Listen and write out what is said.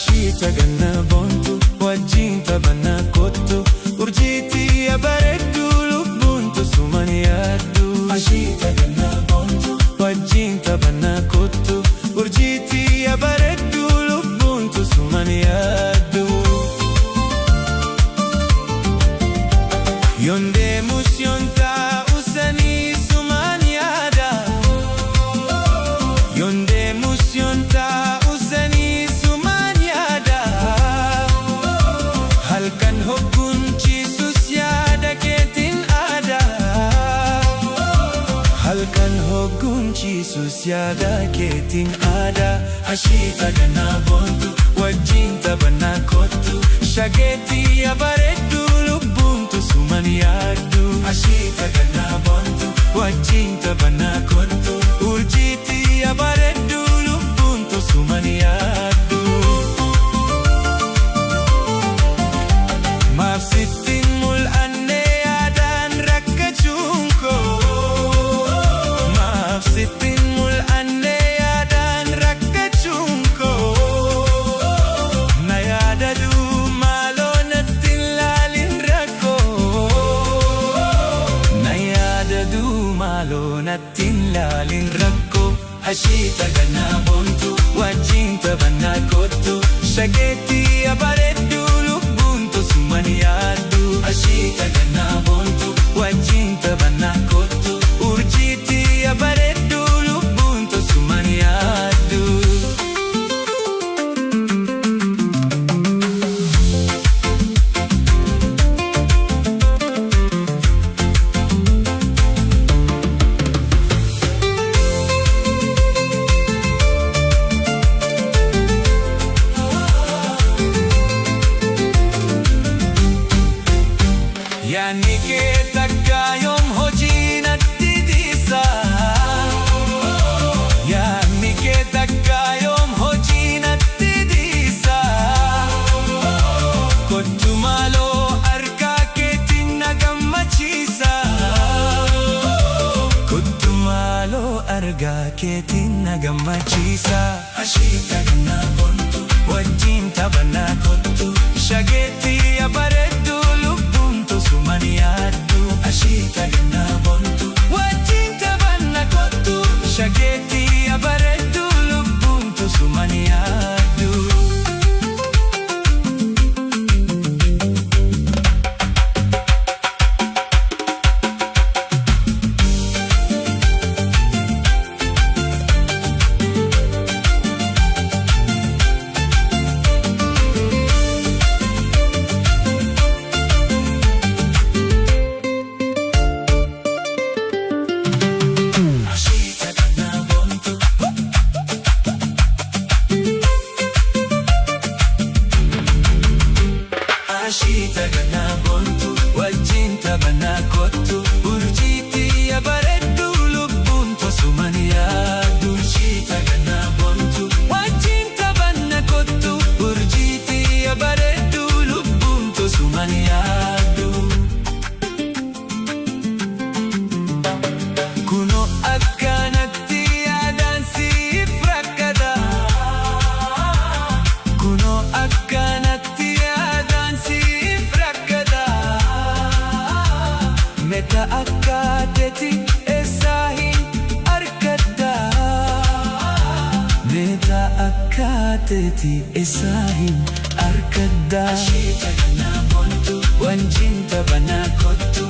Ashiita ganna boontu wajjin taphanna kottu urjiitii bareeddu lubbuun tosumaan yaaddu. Ashiita ganna boontu wajjin taphanna kottu urjiitii bareeddu lubbuun tosumaan yaaddu. Yoon deemus yoon taa'us ani sumaan yaada. Yoon deemus yoon taa'us ani sumaan yaada. Halkan hogguun ciisus yaada keetiin aada. Halkan hogguun ciisus yaada keetiin aada. Ashiita ganna boontu wajjin taphanna kottu shageetii bareeddu lubbuun tosumaan yaaddu. Ashiita ganna boontu wajjin taphanna kottu urjiitii bareeddu lubbuun tosumaan yaaddu. Maaf sittiin mul'anne yaadaan rakkachuun koo. Maaf sittiin mul'anne yaadaan rakkachuun koo. Na yaadadhu maaloo natti hin laalin rakkoo. Na yaadadhu maaloo natti hin laalin rakkoo. Ashiita ganna boontu wajjin taphanna kottu shageetii bareeddu lubbuun tosumaan yaaddu. Ashiita ganna boontu wajjin taphanna kottu urjiitii bareeddu lubbuun tosumaan yaaddu. Yaanni kee takka yoom hojii natti dhiisa. Yaanni kee takka yoom hojii natti dhiisa. Kottu maaloo harka keetiin na gammachiisa. Kottu maaloo harka keetiin na gammachiisa. Ashiita ganna boontu wajjin taphanna kottu shageetii bareeddu lubbuun tosumaan yaaddu. Ashiita ganna boontu wajjin taphanna kottu shageetii bareeddu lubbuun tosumaan yaaddu. Ashiita ganna boontu. Ashiita ganna boontu wajjin taphanna kottu urjiitii bareeddu lubbuun tosumaan yaaddu. Ashiita ganna boontu wajjin taphanna kottu urjiitii bareeddu lubbuun tosumaan yaaddu. Kunoo akkanatti yaadaan siif rakkata. Kunoo akkanatti yaadaan siif rakkata. Meta akka teeti eessaa hin argatta. Meta akka teeti eessaa hin argatta. Ashiita ganna boontu wajjin taphanna kottu.